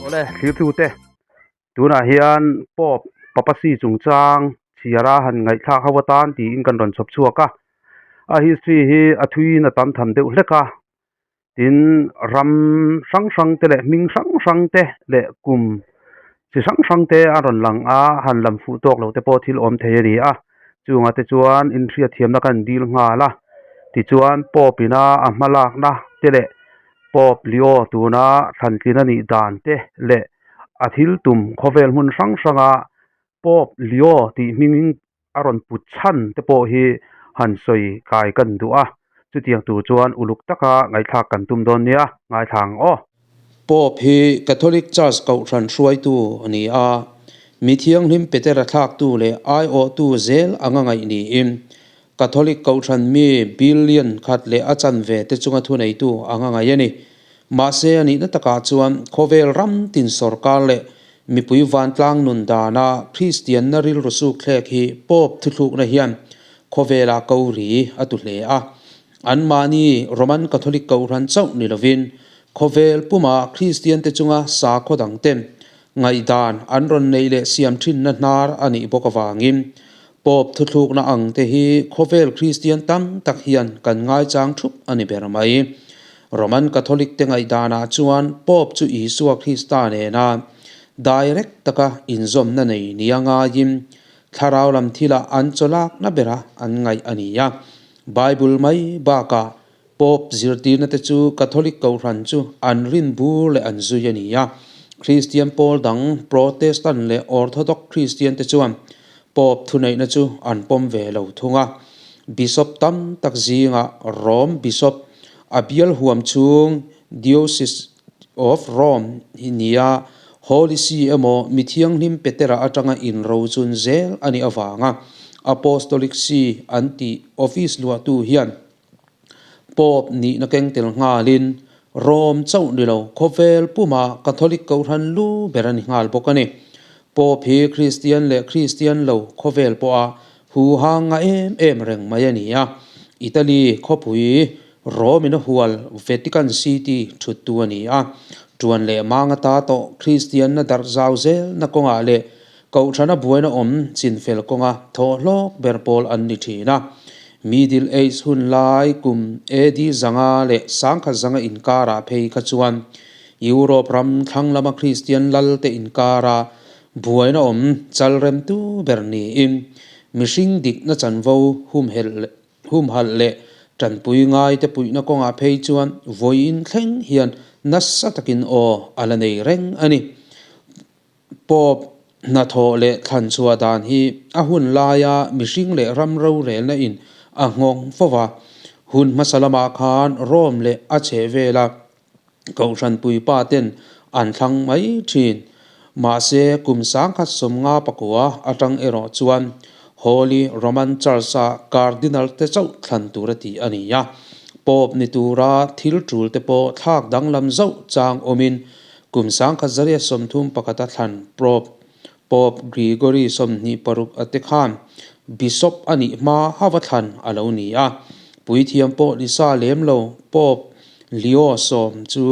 Awle thirtute tunah hian Pope Papasi chungchang chhiara han ngaihthlak ho atan tiin kan rawn chhawp chhuak a, a history hi a thuiin a tam tham deuh hlek a. Tin, ram hrang hrang te leh hming hrang hrang te leh kum chi hrang hrang te a rawn lang a, han lam fuh tawk loh te pawh thil awm thei a ni a. Chungah te chuan inhriatthiamna kan dil nghal a, tichuan Pope ina a hma lakna te leh Pope Leo tuna thlantlin a nih dan te leh a thil tum khawvel hmun hrang hranga Pope Leo tih hming a rawn put chhan te pawh hi han sawi kai kan duh a, chutiang tur chuan uluk taka ngaihthlak kan tum dawn nia, ngaithla ang aw. Pope hi Catholic Church kohhran hruaitu a ni a, mi thianghlim Petera thlaktu leh aiawhtu zel anga ngaih niin Catholic kohhran mi billion khat leh a chanve te chunga thuneitu anga ngaih a ni. Mahse a nihna takah chuan khawvel ram tin sorkar leh Mipui vantlang nun dana Kristianna rilru sukthlek hi Pope thuthlukna hian khawvela ko ri a tu hle a. Anmahni Roman Catholic Kohhran chauh ni lovin khawvel puma Kristiante chunga sakhaw dangten ngaihdan an rawn neih leh siam thinna hnar a nih bawk avangin Pope thuthlukna ang te hi khawvel Kristian tam tak hian kan ngaichang thup a ni ber mai. Roman Catholic te ngaihdanah chuan Pope chu Isua Krista nena direct taka inzawmna nei nia ngaiin thlarau lam thilah an chawlakna bera an ngaih a ni a. Bible mai bakah Pope zirtirna te chu Catholic Kohhran chu an rin bur leh an zui a ni a. Kristian pawl dang Protestant leh Orthodox Kristian te chuan Pope thuneihna chu an pawm ve lo thung a. Bishop tam tak zingah Rome Bishop a bial huam chhung Diocese of Rome hi nia Holy See emaw mi thianghlim Petera atanga inrochun zel a nih avanga Apostolic See an tih office luahtu hian Pope nihna keng tel nghalin Rome chauh ni lo khawvel puma Catholic Kohhran lu ber a ni nghal bawk a ni. Pope hi Kristian leh Kristian lo khawvel pawha hu hang nga em em reng mai a ni a. Italy khawpui Rome in a hual Vatican City thuttu a ni a. Tuan leh mang ata tawh Kristianna darh zau zelna kawngah leh Kohhrana buaina awm chinfel kawnga thawh hlawk ber pawl an ni thin a. Middle Age hun lai kum AD zanga leh sangkhat zanga inkarah phei kha chuan Europe ram thlang lama Kristian lal te inkara buaina awm chalremtu ber niin mihring dikna chanvo humhelh Humhalh leh tanpui ngaite puihna kawngah phei chuan vawiin thleng hian nasa takin aw a la nei reng a ni. Pope hnathawh leh thlanchhuah dan hi a hun laia mihring leh ram rorelna in a nghawng fo va. Hun hmasa lamah khan Rome leh a chhehvela Kohhran puipa ten an thlang mai thin. Mahse, kum 1954 atang erawh chuan Holy Roman Church-a Cardinal te chauh thlan tur a ti a ni a. Pope ni tura thil tul te pawh thlak danglam zauh chang awmin Kum 1931 a thlan Prop. Pope Gregory 26 a te khan Bishop a nih hma hava thlan a lo ni a. Puithiam pawh ni sa lem lo Pope Leo sawm chu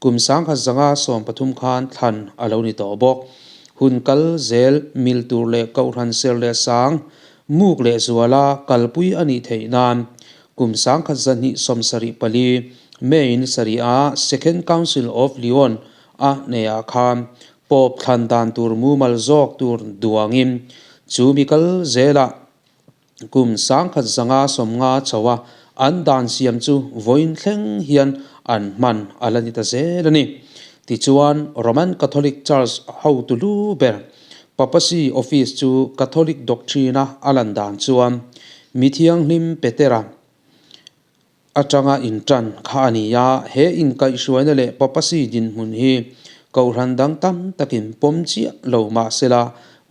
kum 1913 khan thlan a lo ni tawh bawk. Hun kal zel mil tur leh kohhran ser leh sang muk leh zuala kalpui a nih theih nan Kum 1274, May ni sarih a Second Council of Lyon a neihah khan Pope thlan dan tur mumal zawk tur duangin chu mi kal zelah kum 1950 chho a an dan siam chu vawiin thleng hian an hman a la ni ta zel a ni. Tichuan, Roman Catholic Church hotu lu ber Papacy Office chu Catholic doctrine-a a lan dan chuan mi thianghlim Petera atanga intan kha a ni a, he inkaihhruaina leh Papacy dinhmun hi kohhran dang tam takin pawm chiah lo mah sela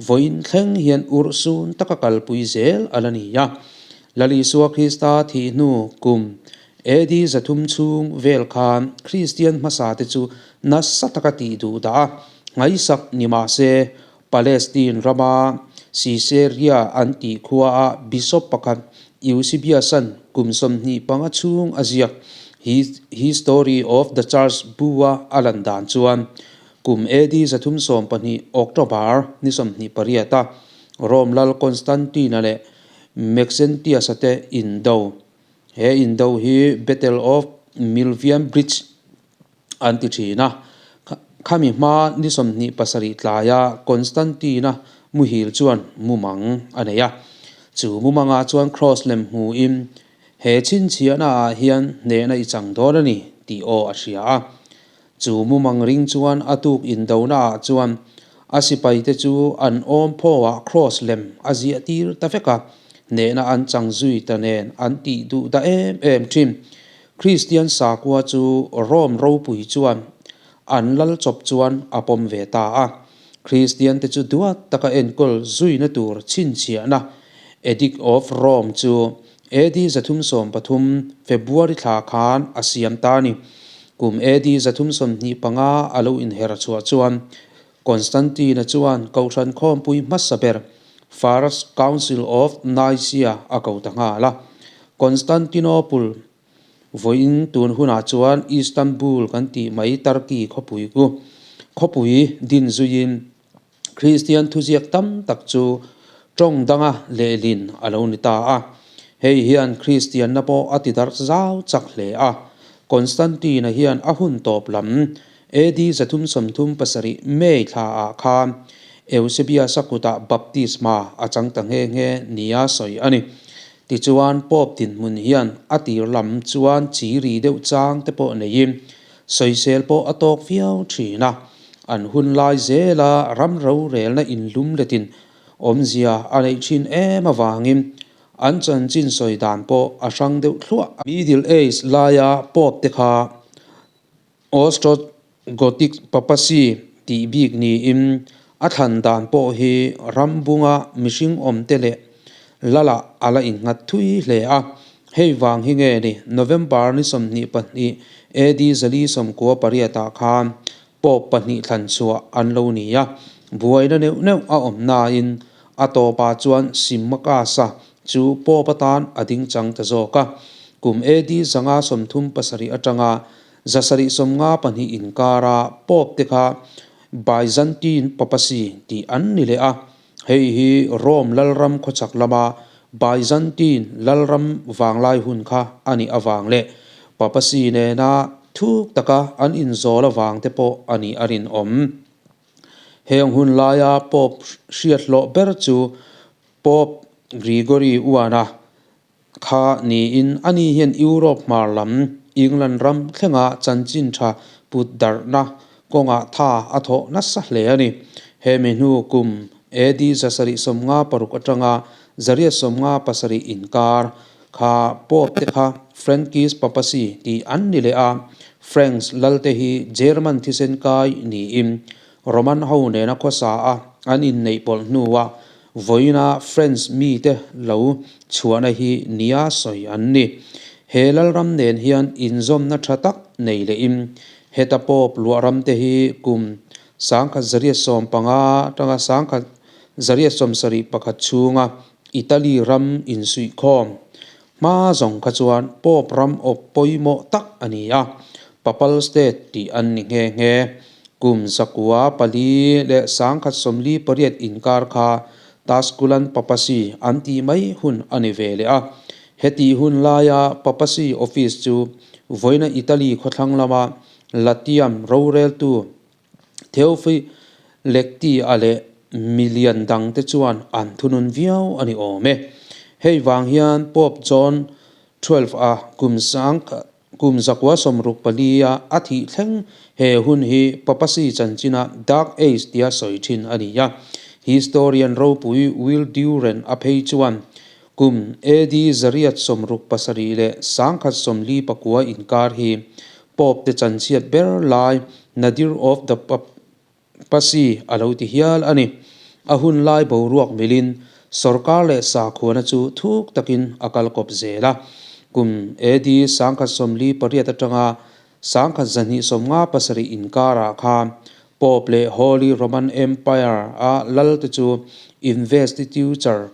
vawiin thleng hian urhsun taka kalpui zel a la ni a. Lal Isua Krista thih hnu kum AD 300 chhung vel khan Kristian hmasa te chu nasa taka tih duh dah a, Ngaisak ni mah se, Palestine rama Caesarea an tih khuaah bishop pakhat Eusebius-a'n kum 25 chhung a ziak History of the Church bu-a a lan dan chuan, Kum AD 312 October ni 28 a Rome lal Constantine-a leh Maxentius-a te indo. He indo hi Battle of Milvian Bridge an ti thin a. Khami hma ni 27 tlaia Constantine-a muhil chuan mumang a nei a. Chu mumangah chuan Cross lem hmuin he chhinchhiahna ah hian hnehna i chang dawn a ni tih aw a hria a. Chu mumang ring chuan a tuk indona ah chuan a sipaite chu an awm phawah Cross lem a ziah tir ta vek a, hnehna an chang zui ta nen an tih duh da em em thin. Kristian sakhua chu Rome ropui chuan an lal chawp chuan a pawm ve ta a. Kristian te chu duat taka enkawl zuina tur chhinchhiahna Edict of Rome chu AD 313 February thla khan a siam ta a ni. Kum AD 325 a lo inher chhuah chuan Constantine-a chuan Kohhran khawmpui hmasa ber First Council of Nicaea a ko ta nghal a. Constantinople Vawiin tun hunah chuan Istanbul kan tih mai Turkey khawpui ku khawpui din zuiin Kristian thuziak tam tak chu tawng danga lehlin a lo ni ta a. Hei hian Kristianna pawh a ti darh zau chak hle a. Constantine-a hian a hun tawp lam AD 337 May thla ah khan Eusebius-a kutah baptisma a chang ta nghe nghe nia sawi a ni. Tichuan, Pope dinhmun hian a tir lam chuan chi ri deuh chang te pawh neiin sawisel pawh a tawk viau thin a. An hun lai zela ram rorelna inlum letin awmzia a neih thin em avangin an chanchin sawi dan pawh a hrang deuh thluah. Middle Age laia Pope te kha Ostrogothic Papacy tih bik niin a thlan dan pawh hi ram bunga mihring awmte leh lalah a la innghat thui hle a. Hei vang hi nge ni November ni 22 AD 498 ah khan Pope pahnih thlan chhuah an lo ni a, buaina neuh neuh a awm nain a tawpah chuan Symmachus-a chu Pope atan a ding chang ta zawk a. Kum AD 537 atanga 792 inkara Pope te kha Byzantine Papacy tih an ni leh a, hei hi Rome lalram khawchhak lama Byzantine lalram vanglai hun kha a nih avang leh Papacy nena thuk taka an inzawl avang te pawh a nih a rinawm. Heng hun laia Pope hriat hlawh ber chu Pope Gregory I-a Kha niin ani hian Europe hmar lam England ram thlenga chanchin tha put darhna kawngah tha a thawh nasa hle a ni. Hemi hnu kum AD 756 atanga 857 inkar kha Pope te kha Frankish Papacy tih an ni leh a, Franks lalte hi German thisen kai niin Roman ho nena khawsa a an inneih pawlh hnuah Vawiina French mite lo chhuahna hi nia sawi an ni. He lalram nen hian inzawmna tha tak nei lehin heta Pope luahram te hi kum 1915 atanga 1971 chhunga Italy ram insuihkhawm hma zawng kha chuan Pope ram awp pawimawh tak a ni a, Papal State tih an ni nghe nghe. Kum 904 leh 1048 inkar kha Tusculan Papacy an tih mai hun a ni ve leh a. Hetih hun laia Papacy office chu vawiina Italy khawthlang lama Latium roreltu Theophylacti-a leh milian dangte chuan an thunun viau a ni awm e. Hei vang hian Pope John XII-a kum sang kum 964-a a thih thleng he hun hi Papacy chanchina Dark Age tia sawi thin a ni a. Historian ropui Will Durant a phei chuan kum AD 867 leh 1049 inkar hi Pope te chanchhiat ber lai Nadir of the Papacy a lo ti hial a ni. A hun lai boruak milin sorkar leh sakhuana chu thuk takin a kal kawp zel a. Kum AD 1048 atanga 1257 inkarah khan Pope leh Holy Roman Empire a lal te chu investiture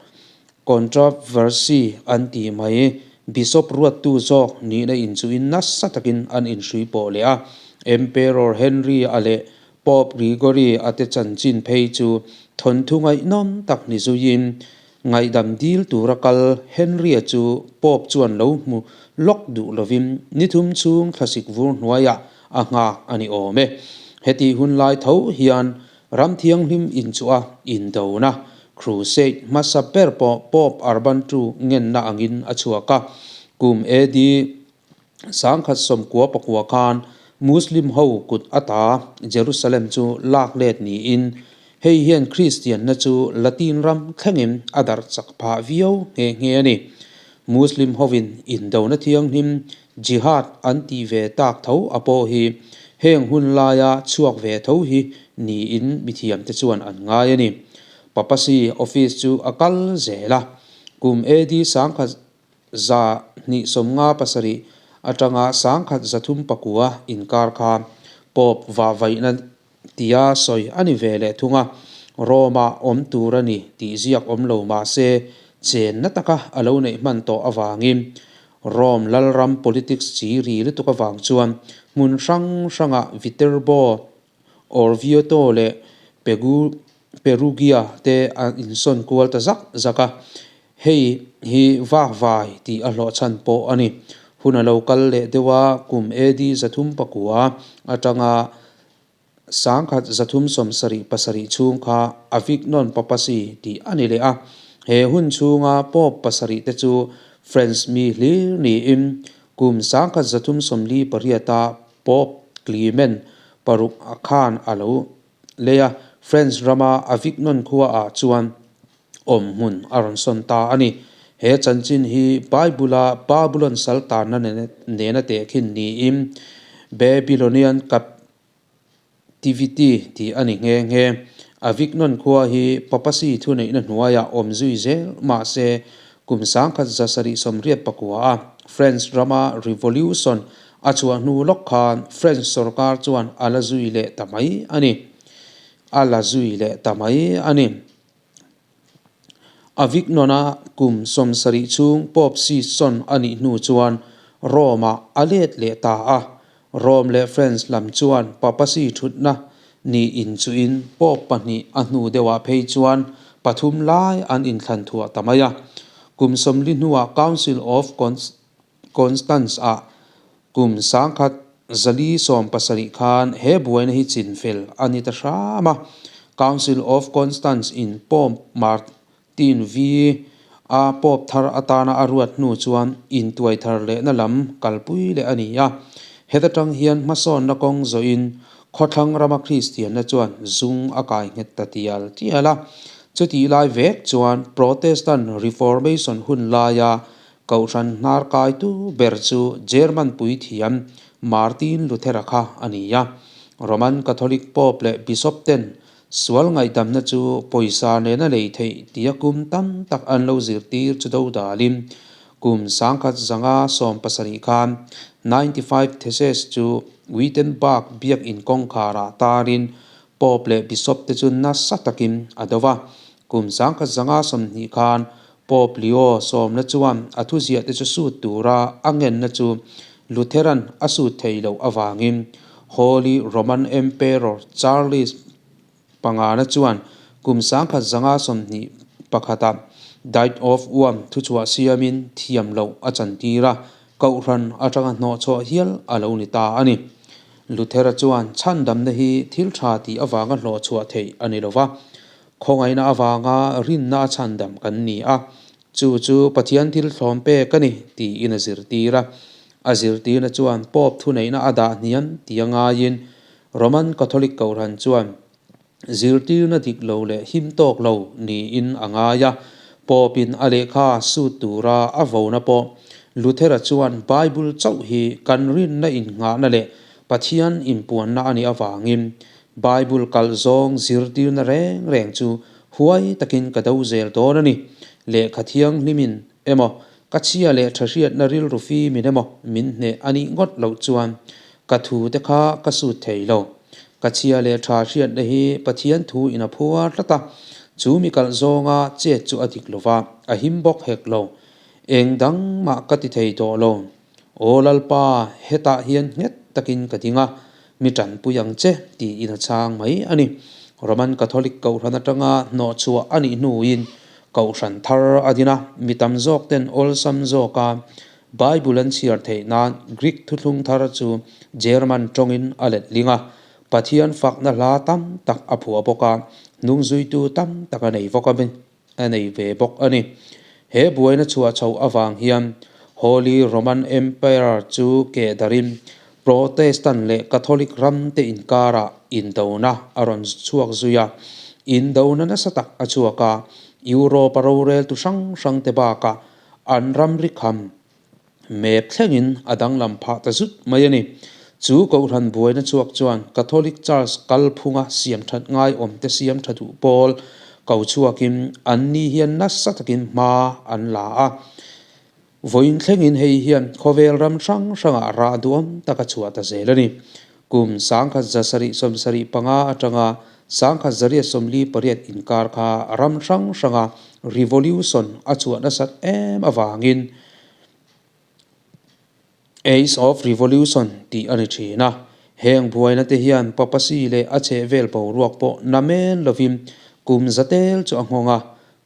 Controversy an tih mai. Bishop ruattu zawk nihna inchuhin nasa takin an inhrui pawh leh a. Emperor Henry a leh Pope Gregory a te chanchin phei chu thawnthu ngaihnawm tak ni zuiin ngaihdam dil tura kal Henry-a chu Pope chuan lo hmu lawk duh lovin ni thum chhung thlasik vur hnuaiah a nghak a ni awm e. Hetih hun lai tho hian ram thianghlim inchuh a indona Crusade hmasa ber pawh Pope Urban ii ngenna angin a chhuak a, kum AD 1099 khan Muslim ho kut ata Jerusalem chu lak let niin hei hian Kristianna chu Latin ram thlengin a darh chak phah viau nghe nghe a ni. Muslim hovin indona thianghlim Jihad an tih ve tak tho a pawh hi heng hun laia chhuak ve tho hi niin mithiamte chuan an ngai a ni. Papacy office chu a kal zel a, kum AD 1257 atanga 1309 inkar kha Pope vahvaihna tia sawi a ni ve leh thung a, Rome-ah awm tur a ni tih ziak awm lo mah se chenna taka a lo neih hman tawh avangin Rome lalram politics chi ri lutuk avang chuan hmun hrang hrangah Viterbo, Orvieto leh Perugia te a insawn kual ta zak zak a, hei hi vakvai tih a hlawhchhan pawh a ni. Hun a lo kal leh deuh a, kum AD 309 atanga 1377 chhung kha Avignon Papacy tih a ni leh a. He hun chhunga Pope pasarih te chu French mi hlir niin kum 1348 a Pope Clement paruk khan a lo lei a, French rama Avignon khuaah chuan awm hmun a rawn sawn ta a ni. He chanchin hi Bible-a Babulon saltanna nena tehkhin niin Babylonian Captivity tih a ni nghe nghe. Avignon khua hi Papacy thuneihna hnuaiah awm zui zel mah se kum 1789 a French rama Revolution a chhuah hnu lawk khan French sorkar chuan a la zui leh ta mai a ni. A la zui leh ta mai a ni. Avignon-a kum 70 chhung Pope Sisson a nih hnu chuan Rome-ah a let leh ta a. Rome leh France lam chuan Papacy thutna ni inchuhin Pope pahnih a hnu deuhah phei chuan pathum lai an inthlan thuah ta mai a. Kum 40 hnuah Council of Constance-ah kum 1470 khan he buaina hi chinfel a ni ta hram a. Council of Constance in Pope Martin vii a Pope thar atana a ruat hnu chuan intuai thar lehna lam kalpui leh a ni a. Heta tang hian hmasawnna kawng zawhin khawthlang rama Kristianna chuan zung a kai nghet ta tial tial a. Chutih lai vek chuan Protestant Reformation hun laia Kohhran hnar kaitu ber chu German puithiam Martin Luther-a kha a ni a. Roman Catholic Pope leh Bishop ten sual ngaihdamna chu pawisa nena lei theih tia kum tam tak an lo zirtir chu dodalin kum 1970 khan 95 Theses chu Wittenberg biakinn kawngkharah tarin Pope leh Bishop te chu nasa takin a do va. Kum 1920 khan Pope Leo sawmna chuan a thuziah te chu sut tura a ngenna chu Lutheran a sut thei loh avangin Holy Roman Emperor Charles pangana chuan kum 1921 ah Diet of Worms thuchhuah siamin thiam loh a chantir a, Kohhran atanga hnawhchhuah hial a lo ni ta a ni. Luthera chuan chhandamna hi thil tha tih avanga hlawhchhuah theih a ni lova, Khawngaihna avanga rinna a chhandam kan ni a, chu chu Pathian thil thlawm pek a ni, tiin a zirtir a. A zirtirna chuan Pope thuneihna a dah hniam tih a ngaiin Roman Catholic Kohhran chuan zirtirna dik lo leh him tawk lo niin a ngai a. Pope-in a lehkha sut tura a vona pawh Luthera chuan Bible chauh hi kan rinna innghahna leh Pathian inpuanna a nih avangin Bible kalh zawng zirtirna reng reng chu huai takin ka do zel dawn a ni. Lehkha thianghlimin emaw, ka chhia leh tha hriatna rilru fimin emaw min hneh a nih ngawt loh chuan ka thu te kha ka sut thei lo. Ka chhia leh tha hriatna hi Pathian thu in a phuar tlat a, chu mi kalh zawnga chet chu a dik lova, a him bawk hek lo. Eng dang mah ka ti thei tawh lo. Aw Lalpa, hetah hian nghet takin ka ding a. Mi tanpui ang che, tiin a chhang mai a ni. Roman Catholic Kohhran atanga hnawhchhuah a nih hnuin Kohhran thar a din a, mi tam zawk ten awlsam zawka Bible an chhiar theih nan Greek thuthlung thar chu German tawngin a letling a, Pathian fakna hla tam tak a phuah bawk a, hnungzuitu tam tak a nei vawk a. a nei ve bawk a ni. He buaina chhuah chhoh avang hian Holy Roman Emperor chu keh darin Protestant leh Catholic ram te inkarah indona a rawn chhuak zui a. Indona nasa tak a chhuak a, Europe a roreltu hrang hrang te bakah an ramri kham Map thlengin a danglam phah ta zut mai a ni. Chu Kohhran buaina chhuak chuan Catholic Church kalphunga siam that ngai awmte siam tha duh pawl ko chhuakin an ni hian nasa takin hma an la a. Vawiin thlengin hei hian khawvel ram hrang hrangah rah duam tak a chhuah ta zel a ni. Kum 1775 atanga 1848 inkar kha ram hrang hranga revolution a chhuah nasat em avangin Age of Revolution tih a ni thin a. Heng buaina te hian Papasi leh a chhehvel boruak pawh na men lovin kum zatel chu a nghawng a,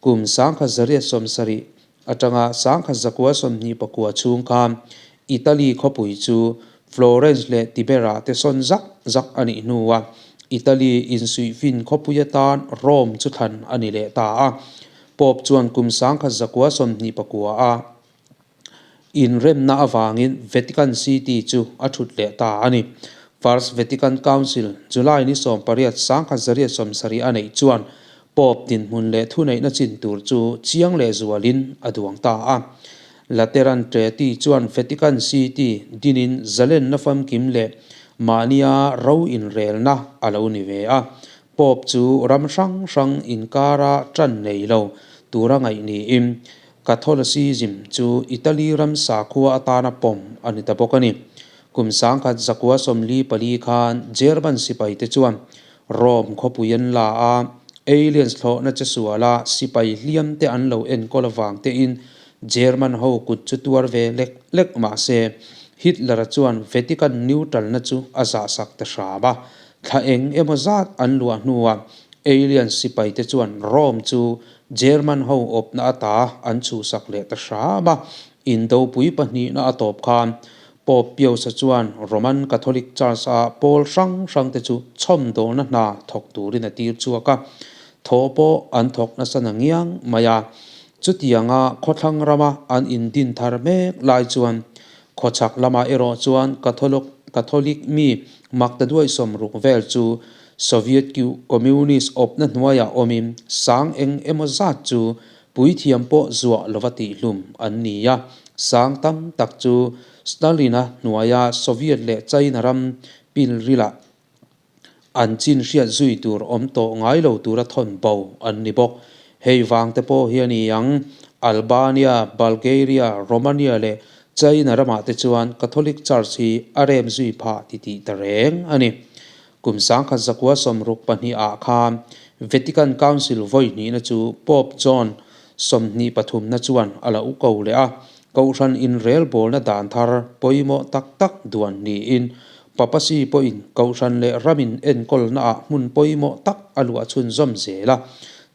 kum 1870 atanga 1929 chhung khan Italy khawpui chu Florence leh Tibera te sawn zak zak a nih hnuah Italy insuihfin khawpui atan Rome chu thlan a ni leh ta a. Pope chuan kum 1929 a inremna avangin Vatican City chu a thut leh ta a ni. First Vatican Council, July ni 18, 1870 a neih chuan Pope dinhmun leh thuneihna chin tur chu chiang leh zualin a duang ta a. Lateran Treaty chuan Vatican City dinin zalenna famkim leh mahnia ro inrelna a lo ni ve a. Pope chu ram hrang hrang inkara tan nei lo tura ngaih niin Catholicism chu Italy ram sakhua atana pawm a ni ta bawk a ni. Kum 1944 khan German sipaite chuan Rome khawpui an la a, aliens thlawhna che suala sipai hliam te an lo enkawl avang tein German ho kut chu tuar ve lek lek mah se, Hitler-a chuan Vatican neutral-na chu a zahsak ta hram a. Thla eng emaw zat an luah hnuah alien sipai te chuan Rome chu German ho awpna ata an chhuhsak leh ta hram a. Indopui pahnihna a tawp khan Pope Pius-a chuan Roman Catholic Church-a pawl hrang hrangte chu chhawmdawlna hna thawk turin a tir chhuak a, thaw pawh an thawk nasa na ngiang mai a. Chutianga khawthlang rama an indin thar mek lai chuan khawchhak lamah erawh chuan Catholic mi maktaduai sawmruk vel chu Soviet Communist awpna hnuaiah awmin sang eng emaw zat chu Puithiam pawh zuah lova tihhlum an ni a, sang tam tak chu Stalin-a hnuaia Soviet leh China ram pilrilah an chin hriat zui tur awm tawh ngai lo tura thawn bo an ni bawk. Hei vang te pawh hi a ni ang, Albania, Bulgaria, Romania leh China ramah te chuan Catholic Church hi a rem zui phah titih ta reng a ni. Kum 1962 ah khan Vatican Council vawi hnihna chu Pope John 23 na chuan a lo ko leh a, Kohhran inrelbawlna dan thar pawimawh tak tak duan niin Papacy pawhin Kohhran leh ramin enkawlna ah hmun pawimawh tak a luah chhunzawm zel a.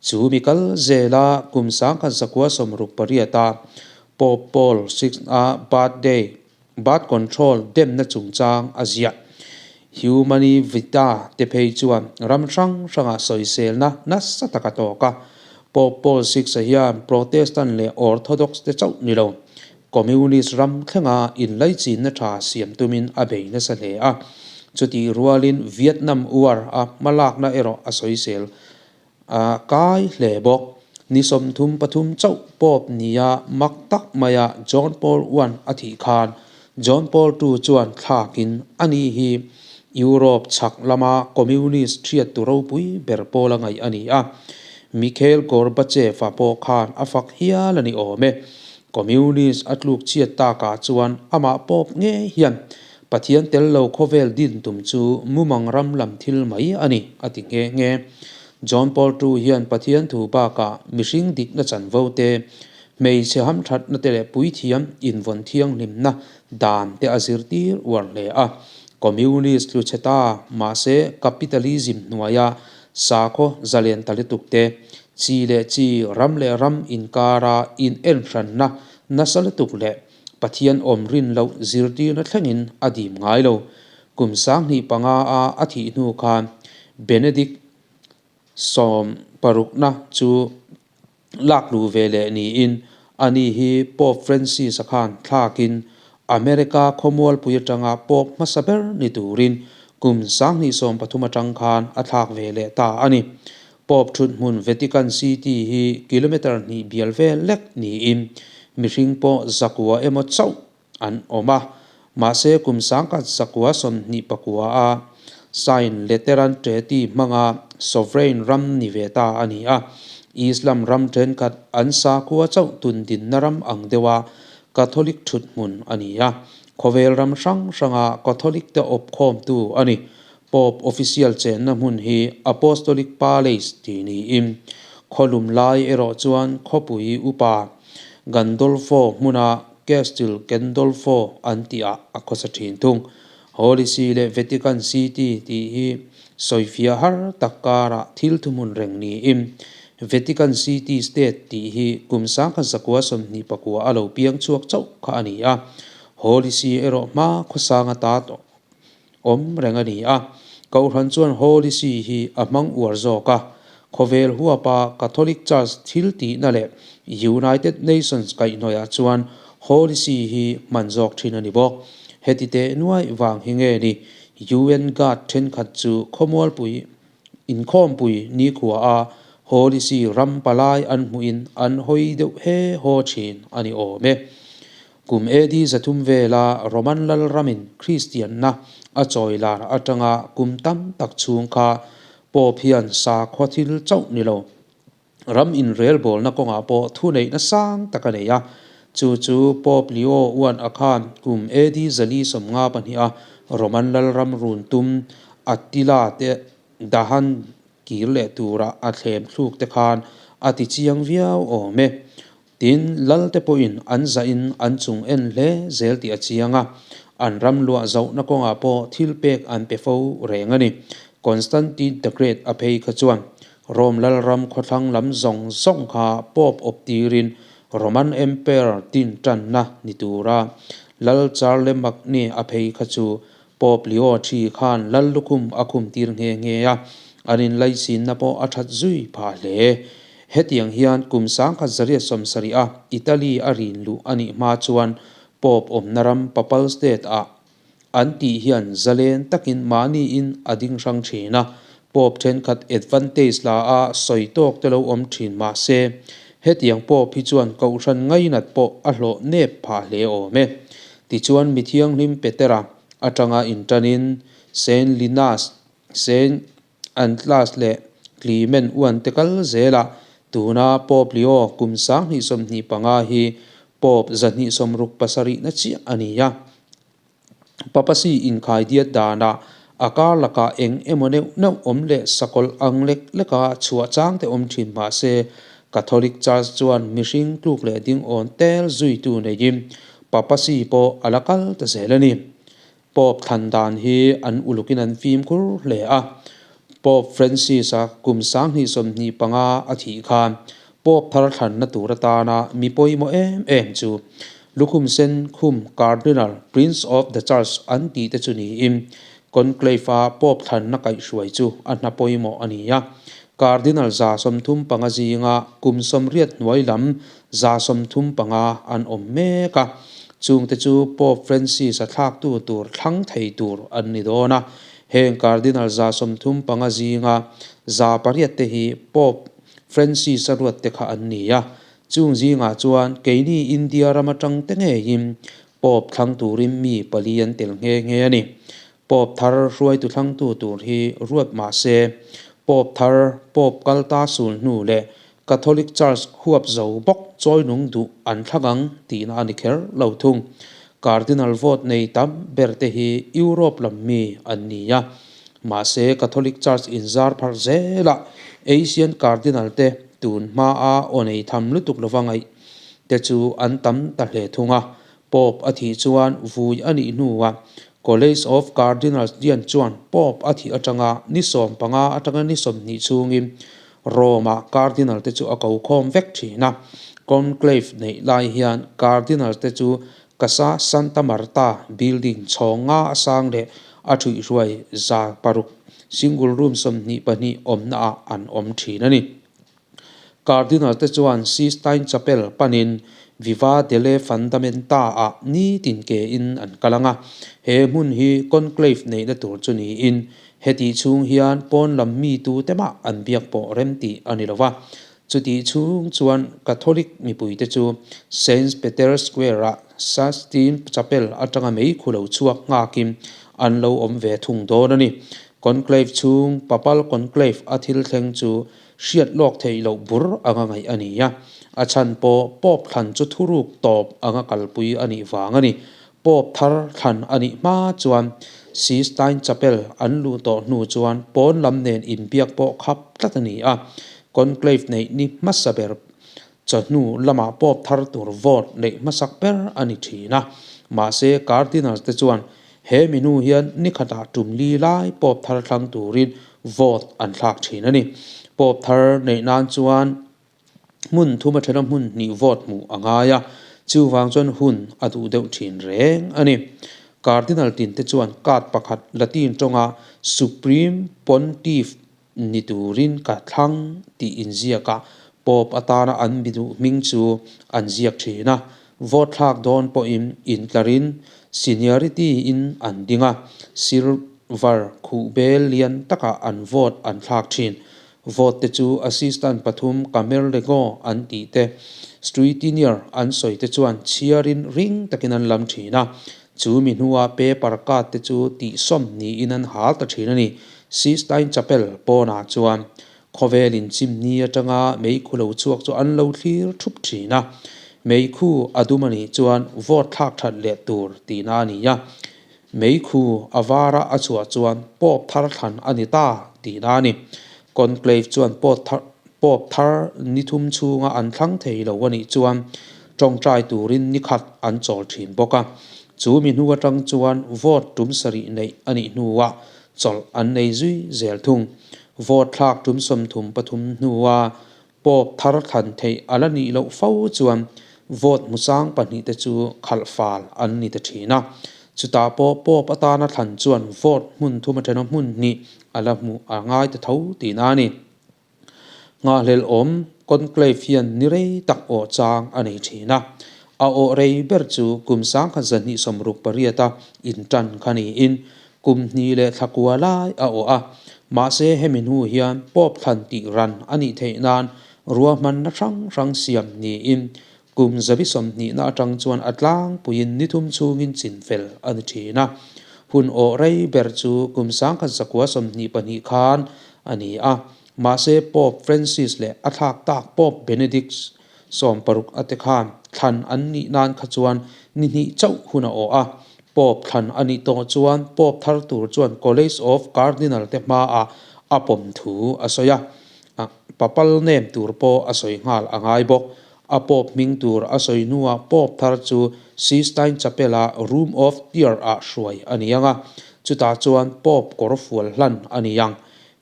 Chu mi kal zela kum 1968 a Pope Paul VI a birthday Birth control demna chungchang a ziah. Humani Vita te phei chuan ram hrang hrangah sawiselna nasa tak a tawk a. Pope Paul VI-a hian Protestant leh Orthodox te chauh ni lo, Communist ram thlenga inlaichinna tha siam tumin a bei nasa hle a. Chutih rualin Vietnam War a hmalakna erawh a sawisel A kai hle bawk. Ni 33 chauh Pope nia mak tak maia John Paul I a thih khan John Paul II chuan thlakin a ni hi Europe chhak lama Communist thiattu ropui ber pawl a ngaih a ni a. Mikhail Gorbachev-a pawh khan a fak hial a ni awm e. Communist a tluk chhiat takah chuan amah Pope ngei hian Pathian tel lo khawvel din tum chu mumang ram lam thil mai a ni, a ti nghe nghe. John Paul ii hian Pathian thu bakah mihring dikna chanvo te, hmeichhe hamthatna te leh puithiam invawn thianghlimna dan te a zirtir uar hle a. Communist tlu chhe ta, mahse capitalism hnuaia sakhaw zalen ta lutuk te, chi leh chi, ram leh ram inkara in enhranna nasa lutuk leh Pathian awm rin loh zirtirna thlengin a dim ngai lo. Kum 2005 a a thih hnu khan Benedict 16na chu lak luh ve leh niin ani hi Pope Francis-a khan thlakin America khawmualpui atanga Pope hmasa ber ni turin kum 2013 atang khan a thlak ve leh ta a ni. Pope thuthmun Vatican City hi kilometre hnih bial vel lek niin mihring pawh zakua emaw chauh an awm a, mahse kum 1929 a sign Lateran Treaty hmanga sovereign ram ni ve ta a ni a, Islam ram thenkhat an sakhua chauh tundinna ram ang deuha Catholic thuthmun a ni a, khawvel ram hrang hranga Catholic te awpkhawmtu a ni. Pope official chenna hmun hi Apostolic Palace tih niin khawlum lai erawh chuan khawpui upa Gandolfo hmuna Castel Gandolfo an tihah a khawsa thin thung. Holy See leh Vatican City tih hi sawifiah har tak karah thil thuhmun reng niin Vatican City State tih hi kum 1929 a lo piang chhuak chauh kha a ni a, Holy See erawh hma khawsang ata tawh awm reng a ni a. Kohhran chuan Holy See hi a hmang uar zawk a, khawvel huapa Catholic Church thil tihna leh United Nations kaihhnawihah chuan Holy See hi hman zawk thin a ni bawk. Heti teh nuaih vang hi nge ni UN Guard thenkhat chu khawmualpui inkhawmpui nikhua a Holy See ram palai an hmuhin an hawi deuh he haw thin a ni awm e. Kum AD 300 vela Roman lalramin Kristianna a chawi lar atanga kum tam tak chhung kha Pope hian sakhua thil chauh ni lo, ram inrelbawlna kawngah pawh thuneihna sang tak a nei a. Chu chu Pope Leo I a khan kum AD 452 a Roman lalram run tum Attila te dahan kir leh tura a thlem thluk te khan a ti chiang viau awm e. Tin, Lalte pawhin an zahin an chung en hle zel tih a chiang a, an ram luah zohna kawngah pawh thil pek an pe fo reng a ni. Constantine the Great a phei kha chuan Rome lalram khawthlang lam zawng zawng kha Pope awp tirin Roman Emperor tin tanna ni tura Lal Charlemagne a phei kha chu Pope Leo xii khan Lal lukhum a khum tir nghe nghe a, an inlaichinna pawh a that zui phah hle. Hetiang hian kum 1970 a Italy a rin luh a nih hma chuan Pope awmna ram Papal State ah an tih hian zalen takin mahniin a ding hrang thin a, Pope thenkhat advantage la a sawi tawk te lo awm thin mah se, hetiang Pope hi chuan kohhran ngainat pawh a hlawh nep phah hle awm e. Tichuan mi thianghlim Petera atanga intanin Saint Linus, Saint Antlas leh Clement uan te kal zelah tuna Pope Leo kum 2025 hi Pope 267 na chiah a ni a. Papasi inkhai diat danah a kar lakah eng emaw neuh neuh awm leh sakawlh ang lek leka chhuah chang te awm thin mah se Catholic Church chuan mihring tluk leh ding awn tel zuitu neiin Papasi pawh a la kal ta zel a ni. Pope thlan dan hi an ulukin an fimkhur hle a. Pope Francis-a kum 2025 a thih khan Pope thar thlanna tur atana mi pawimawh em em chu lukhum sen khum Cardinal, Prince of the Church an tih te chu niin Conclave-a Pope thlanna kaihhruai chu a hna pawimawh a ni a. Cardinal 35 zinga kum 80 hnuai lam 35 an awm mek a, chungte chu Pope Francis-a thlaktu tur thlang thei tur an ni dawn a. Heng Cardinal 35 zinga 800 te hi Pope Francis-a ruat te kha an ni a, chung zingah chuan keini India ram atang te ngeiin Pope thlang turin mi pali an tel nghe nghe a ni. Pope thar hruaitu thlangtu tur hi ruat mah se, Pope thar Pope kal ta sul hnu leh Catholic Church huap zo bawk chawinung duh an thlang ang tihna a ni kher lo thung. Cardinal vote nei tam ber te hi Europe lam mi an ni a. Mahse Catholic Church inzar pharh zelah Asian Cardinal te tun hmaa aw nei tham lutuk lova ngaih te chu an tam ta hle thung a. Pope a thih chuan vui a nih hnuah College of Cardinals Dean chuan Pope a thih atanga ni 15 atanga ni 20 chhungin Rome-ah Cardinal te chu a ko khawm vek thin a. Conclave neih lai hian Cardinal te chu Casa Santa Marta building chhawng nga a sang leh a thuihhruai 600, single room 22 awmna ah an awm thin a ni. Cardinal te chuan Sistine Chapel panin Viva delle Fondamenta ah nitin ke in an kal ang a, he hmun hi conclave neihna tur chu niin hetih chhung hian pawn lam mi tu te mah an biak pawh rem tih a ni lo va. Chutih chhung chuan Catholic mipui te chu Saint Peter's Square ah Sistine Chapel atanga meikhu lo chhuak nghakin an lo awm ve thung dawn a ni. Conclave chhung Papal Conclave a thil thleng chu Hriat lawk theih loh bur anga ngaih a ni a, a chhan pawh Pope thlan chu thuruk tawp anga kalpui a nih vang a ni. Pope thar thlan a nih hma chuan Sistine Chapel an luh tawh hnu chuan pawn lam nen inbiak pawh khap tlat a ni a, Conclave neih ni hmasa ber Chawhnu lamah Pope thar tur vote neih hmasak ber a ni thin a, mahse Cardinals te chuan he minu hian ni khatah tum li lai Pope thar thlang turin vote an thlak thin a ni. Pope thar neih nan chuan hmun thum athena hmun hnih vote hmuh a ngai a, chuvang chuan hun a duh deuh thin reng a ni. Cardinal tin te chuan card pakhat Latin tawnga Supreme Pontiff Ni turin ka thlang tih inziak a, Pope atana an mi duh hming chu an ziak thin a. Vote thlak dawn pawhin intlarin seniority in an ding a, silver khuh bel lian takah an vote an thlak thin. Vote te chu assistant pathum Camerlengo an tih te, scrutineer an sawi te chuan chhiarin ring takin an lam thin a. Chu mi hnua paper card te chu tihsawm niin an hal ta thin a ni. Sistine Chapel pawnah chuan khawvel inchimni atanga meikhu lo chhuak chu an lo thlir thup thin a. Meikhu a dum a nih chuan vote thlak that leh tur tihna a ni a. Meikhu a vara a chhuah chuan Pope thar thlan a ni ta tihna a ni. Conclave chuan Pope thar ni thum chhunga an thlang thei lo a nih chuan tawngtai turin ni khat an chawl thin bawk a. Chu mi hnu atang chuan vote tum sarih neih a nih hnuah chawlh an nei zui zel thung. Vote thlak tum 33 hnua Pope thar thlan theih a la nih loh fo chuan vote hmusang pahnih te chu khalh fal an ni ta thin a. Chutah pawh Pope atana thlan chuan vote hmun thum atana hmun hnih a la hmuh a ngai ta tho tihna a ni. Nghahhlelh awm Conclave hian ni rei tak awh chang a nei thin a. A awh rei ber chu kum 1268 a intan kha niin kum hnih leh thla kua lai a awh a. Mahse hemi hnu hian Pope thlan tih ran a nih theih nan ruahmanna hrang hrang siam niin kum 120na atang chuan a tlangpuiin ni thum chhungin chinfel a ni thin a. Hun awh rei ber chu kum 1922 khan a ni a. Mahse Pope Francis leh a thlak tak Pope Benedict 60 a te khan thlan an nih nan kha chuan ni hnih chauh hun a awh a. Pope thlan a nih tawh chuan Pope thar tur chuan College of Cardinal te hmaah a pawm thu a sawi a. Papal name tur pawh a sawi nghal a ngai bawk. A Pope hming tur a sawi hnuah Pope thar chu Sistine Chapel-a Room of Tear-ah hruai a ni ang a, chutah chuan Pope kawr fual hlan a ni ang.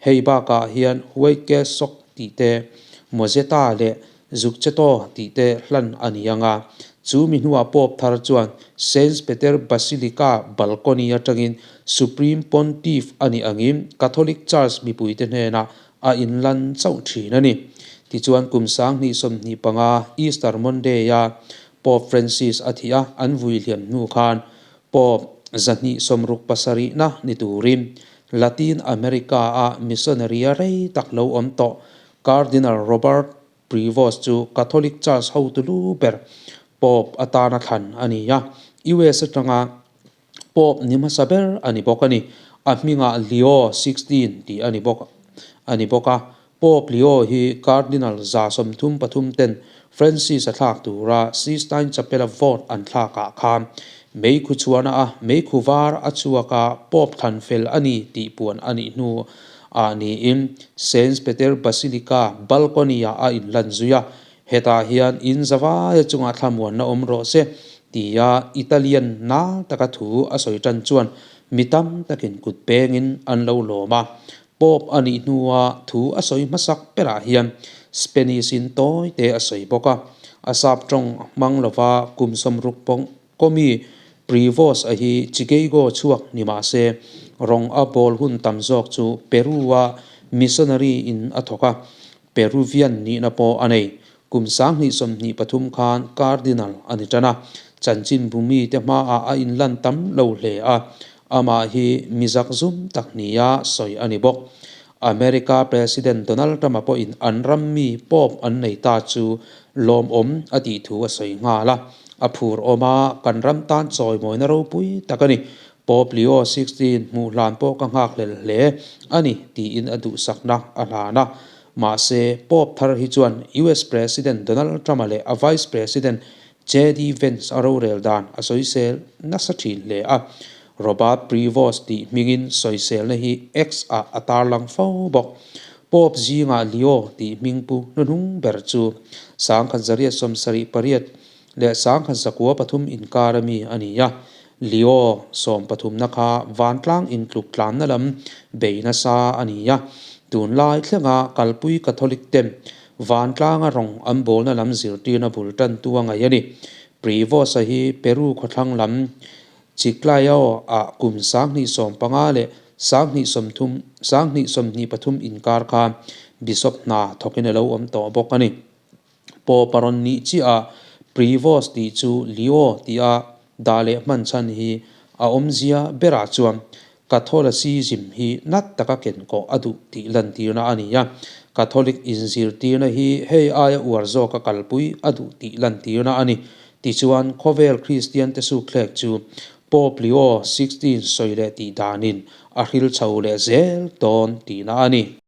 Hei bakah hian Huike Sok tih te, Mozetta leh Zucchetto tih te hlan a ni ang a, chu mi hnuah Pope thar chuan Saint Peter Basilica balcony atangin Supreme Pontiff a nih angin Catholic Church mipuite hnenah a inlan chauh thin a ni. Tichuan kum 2025 Easter Monday-a Pope Francis a thih a, an vui hliam hnu khan Pope 267na ni turin Latin America-a missionary a rei tak lo awm tawh Cardinal Robert Prevost chu Catholic Church hotu lu ber Pope atana thlan a ni a, US atanga Pope ni hmasa ber a ni bawk a ni. A hmingah Leo 16 tih a ni bawk a ni bawk a. Pope Leo hi Cardinal 133 ten Francis a thlak tura Sistine Chapel-a vote an thlakah khan meikhu chhuahna a meikhu var a chhuak a, Pope thlan fel a ni tih puan a nih hnu ah niin Saint Peter Basilica balcony-ah a inlan zui a. Hetah hian in zavaia chungah thlamuanna awm rawh se. Tia Italian nal taka thu a sawi tan chuan mi tam takin kut pengin an lo lawm a. Pope a nih hnua thu a sawi hmasak berah hian Spanish-in tawi te a sawi bawk a. A sap tawng hmang lova kum sawmruk pawng kawmi Prevost a hi Chicago chhuak ni mah se rawng a bawl hun tam zawk chu Peru-a missionary in a thawk a. Peruvian nihna pawh a nei. Kum 2023 khan Cardinal a ni tan a, chanchinbu mite hmaah a inlan tam lo hle a, amah hi mi zakzum tak nia sawi a ni bawk. America President Donald Trump-a pawhin an ram mi Pope an nei ta chu lawmawm a tih thu a sawi nghal a, a phur awm a, kan ram tan chawimawina ropui tak a ni. Pope Leo 16 hmuh hlan pawh ka nghakhlel hle a ni tiin a duhsakna a hlan a. Mahse, Pope thar hi chuan US President Donald Trump-a leh a Vice President JD Vance a rorel dan a sawisel nasa thin hle a. Robert Prevost tih hmingin sawiselna hi X-ah a tarlang fo bawk. Pope zingah Leo tih hmingpu hnuhnung ber chu 1878 leh 1903 inkar ami a ni a. Leo sawmpathumna kha vantlang intluk tlanna lam bei nasa a ni a, tunlai thlenga kalpui Catholic ten vantlanga rawng an bawlna lam zirtirna bul tantu a ngaih a ni. Prevost-a hi Peru khawthlang lam Chiclayo-ah kum 2015 leh 2030 2023 inkar khan Bishop hna thawkin a lo awm tawh bawk a ni. Pope a rawn nih chiah a, Prevost tih chu Leo tia dah leh hman chhan hi a awmzia berah chuan Catholicism hi nat taka kenkawh a duh tih lantirna a ni a, Catholic inzirtirna hi hei aia uar zawka kalpui a duh tih lantirna a ni. Tichuan, khawvel Kristiante sukthlek chu Pope Leo XVI sawi leh tih danin a hril chho leh zel dawn tihna a ni.